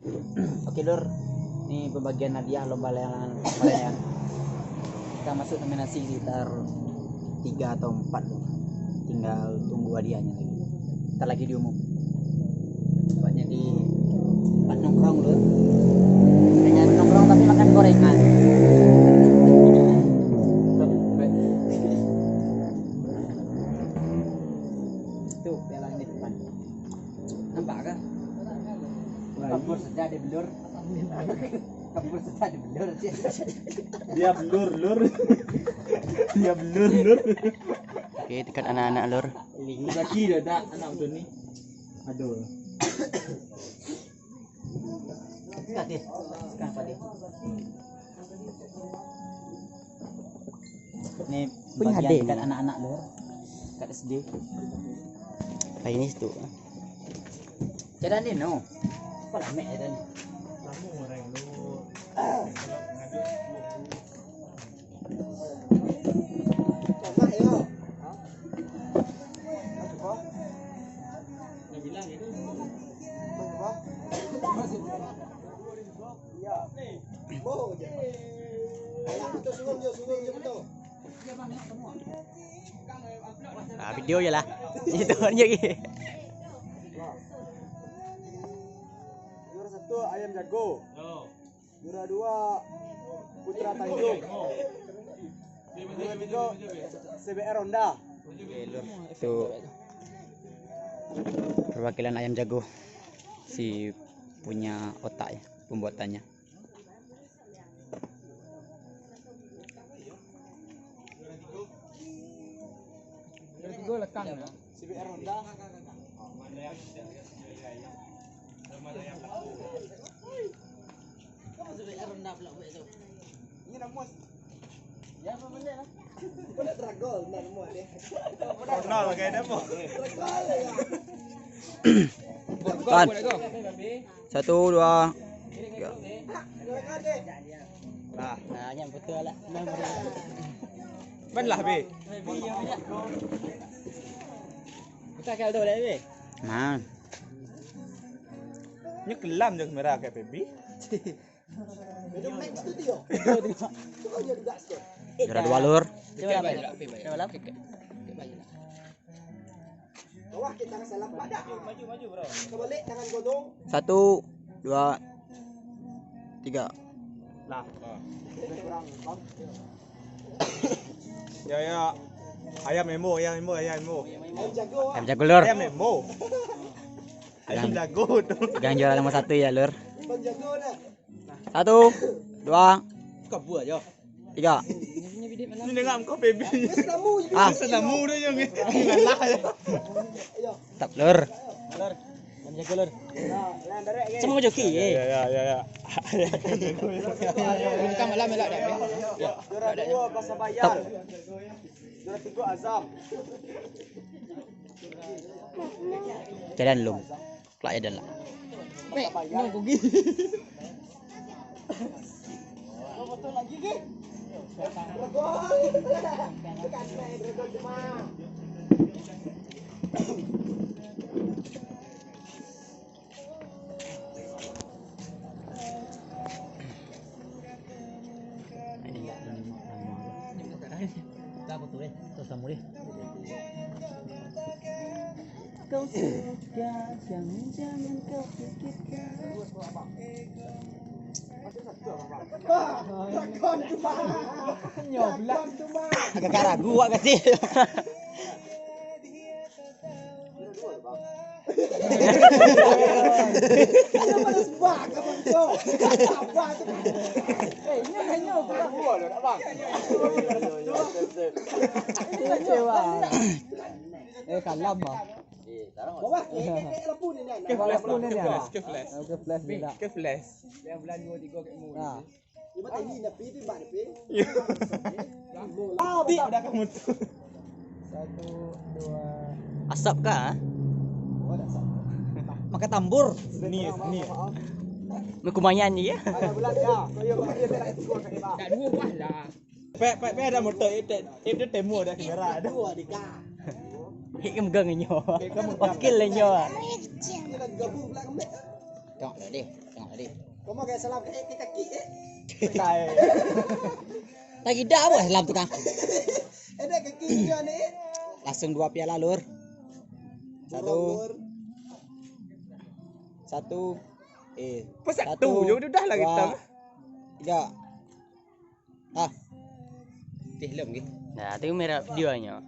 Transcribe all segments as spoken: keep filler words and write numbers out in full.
Oke, Lur, ini pembagian hadiah lomba layangan, lomba layangan. Kita masuk nominasi sekitar tiga atau empat, Lur. Tinggal tunggu hadiahnya lagi. Ntar lagi diumum. Tempatnya di tempat nongkrong, Lur. Hanya nongkrong tapi makan gorengan. Tuh, piala di depan. Nampak kah? Kapur saja dia belur. Kapur saja dia belur. Dia belur, lur. Dia belur, lur. Oke, dekat anak-anak, lur. Ini lagi dah, dah, anak tu ni. Aduh. Sekat dia. Sekat apa dia? Ni bagian dekat anak-anak, lur. Kat S D. Kayak ini situ. Jalan ni, no. Apa lah, Mek, jalan ni? Ah, video je lah. Itu aja lagi. Juara satu, Ayam Jago. Juara dua, Putra Tanjung. Juara tiga, C B R Honda. Oke, lur. Itu perwakilan Ayam Jago. Si punya otak ya, pembuatannya. Juara tiga lekang ya. Kenal kayak dia, Bang. Kan. Satu, dua, tiga. Nah. Nah, yang betul lah. Nah, betul. Ban lah, Be. Kita kal tu lah, Be. Man. Nyo kelam je kamera kayak P B. Juara dua, lur. Coba lah, Be. Coba lah. Satu, dua, tiga. Lah. Ya, ya. Ayam Embo, ayam Embo, ayam Embo. Ayam jago, lur. Ayam Embo. Ayam jago tu. Pegang juara nomor satu ya, lur. Satu, dua, tiga. Ni dengar muka P B. Ah. Senamu dia yang ngalah ya. Tap, lur. Lur. Sama joki, eh. Ya, ya, ya, ya. Ini kan malam elak dah, eh. Juara dua, Pasar Bayar. Juara tiga, Azam. Jalan lum. Kelak ya, Dan lah. Mek, nyo kugi. Kau suka, jangan-jangan kau pikirkan. Agak ragu awak kasi. Eh, kalam, ah. Ke flash, ke flash, ke flash. Ke flash, ke flash. Yang bulan dua tiga kat rumah. Nah. Iba tadi napi tu, iba napi. Yo. Ah, bi, udah kamu tu. Satu, dua. Asap kah? Oh, dak asap. Makan tambur. Seni, seni. Lumayan je. Ada bulan ya. Kau ya, kau ya, tak ada. Tak dua buah lah. Pek, pek, pek ada motor, eh, te-, eh, dia temu ada kamera ada. Dua dika. Hik kan megang inyo. Hik kan megang. Wakil inyo. Ini lagi gabung pula kami. Tengok dah deh. Tengok. Tadi. Kau mau kayak salam kayak ke kaki, eh? Tagidak apa salam tu, Kang? Ada kaki dia ni. Langsung dua piala, Lur. Satu. Dorong, Lur. Satu. Eh, Pas satu, satu, ya udah lah dua, kita. Tiga. Ah. Tih lem gitu. Nah, tu merah videonyo.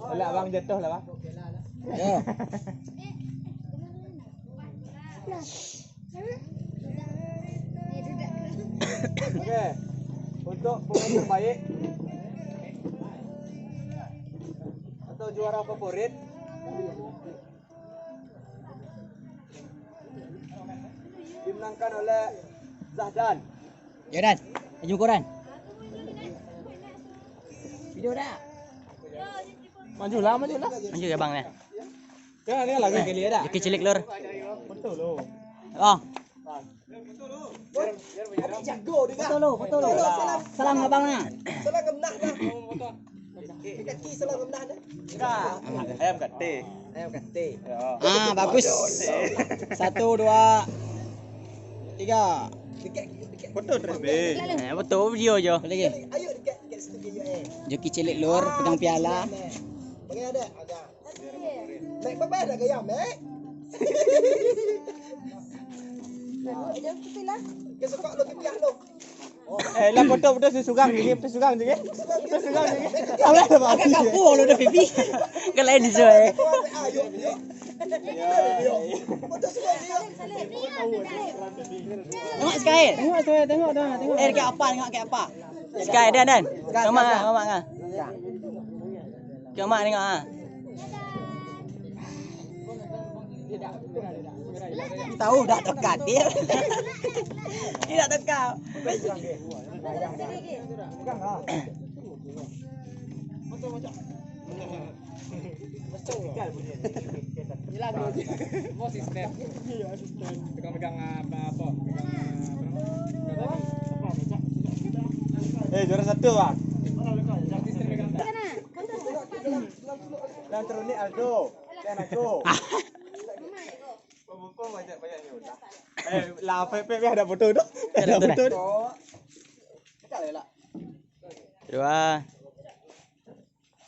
Alah, abang jatuh lah, bang. Yo. Oke. Untuk pemain terbaik atau juara favorit, dimenangkan oleh Zahdan. Yo, Dan. Maju ko, Dan. Video dah. Majulah, majulah. Maju ya, Bang, ya. Ya, ni lagi kali ada. Jeki cilik, Lur. Betul, Lur. Oh. Foto lu, foto lu. Salam. Salam abang nah. Salam ngenah dah. Kaki salam ngenah dah. Ayam kate. Ayam kate. Ah, bagus. Satu, dua, tiga. Foto terus, Be. Eh, foto video jo. Lagi. Ayo dekat, dekat situ, eh. Joki cilik, Lur, pegang piala. Bagi ada, ada. Mek, bapak dah gaya, Mek. Anu, jangan putih lah. Dia suka lo pipiah lo. Eh, lah, foto, foto si surang ni, si surang ni. Si surang ni. Alah, dah bagus. Agak kapur lo dah pipi. Kan lain dia, eh. Ayo, ayo. Foto semua dia. Tengok sekali. Tengok sekali, tengok dah, tengok. Eh, dekat apa, tengok dekat apa. Sekali, Dan, Dan. Tengok mak, tengok mak, ah. Tengok mak, tengok, ah. Tahu dah dekat dia. Tidak dekat. Hilang. Bos asisten. Tukang pegang apa, apa? Pegang, ah, apa namanya? Eh, juara satu, Bang. Asisten pegang. Yang terunik Aldo. Dan aku. Banyak, banyak ni udah. Eh, lah, Pep, Pep, ada foto tu. Ada foto tu. Dua.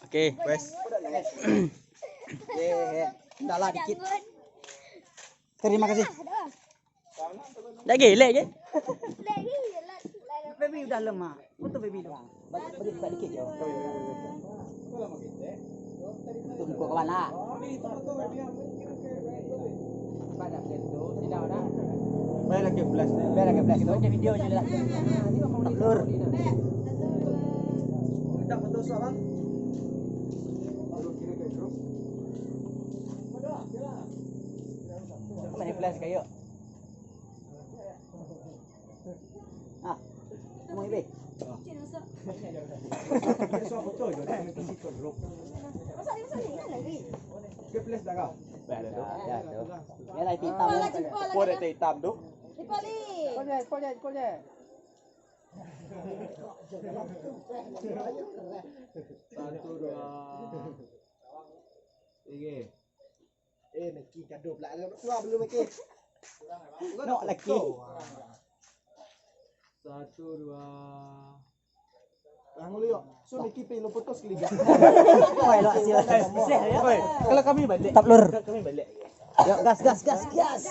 Oke. Wes. Ye, ye. Ndak lah, dikit. Terima kasih. Dah gelek je. Baby udah lemah. Foto baby tu. Balik, balik, balik dikit je. Untuk muka kawan lah. Bayar lagi belas. Bayar lagi belas tu. Video je lah. Lur. Minta foto suap, Bang. Mana flash kayu? Ah, mau ibe. Dia flash dah kau. Dah, dah, dah. Ya lah, hitam. Kau dah hitam tu. Kau je, kau je, kau je. Satu, dua, tiga. Eh, Meki gaduh pula. Keluar belum, Meki? Nok laki. Satu, dua. Bangun lu, yok. So, Meki pe lo putus kali. Oi, lo hasil. Oi, kalau kami balik. Tap, Lur. Kalau kami balik. Yuk, gas, gas, gas, gas.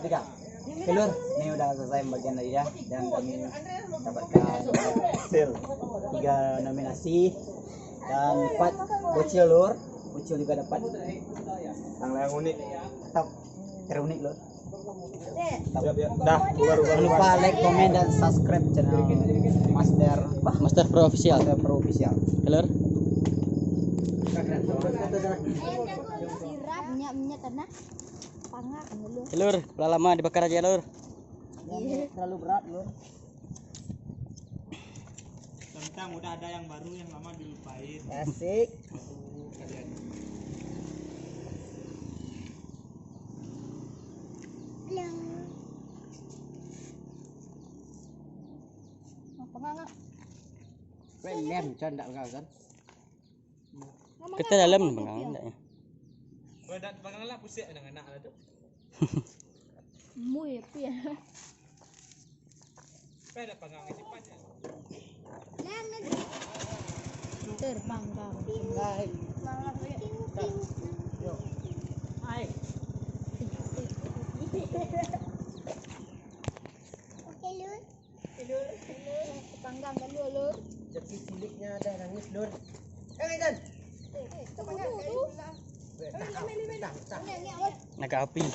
Tiga. Oke, Lur, ini udah selesai bagian dari dia dan kami dapatkan hasil tiga nominasi dan empat bocil, Lur. Bocil juga dapat. Yang lain unik. Tetap terunik, Lur. Siap, siap. Dah, buka, buka, buka. Jangan lupa like, komen, dan subscribe channel Master, Master Pro Official. Master Pro Official. Oke, Lur. Siram minyak-minyak tanah. Pangak dulu. Lur, lah lama dibakar aja, Lur. Iya. Terlalu berat, Lur. Tentang udah ada yang baru, yang lama dilupain. Asik. Baru kalian. Pangak. Keren, Len, canda kan? Nama Kita dalam panggang, enggak ya? Kalau dak panggang lah, pusing anak-anak lah tu. Mui, api ya. Kan ada panggang di depan ya. Terbang kau. Hai. Yo. Hai. Oke, Lur. Oke, Lur. Panggang dulu, Lur. Tapi ciliknya ada nangis, Lur. Eh, Intan. Eh, eh, tunggu, tunggu. Agak api.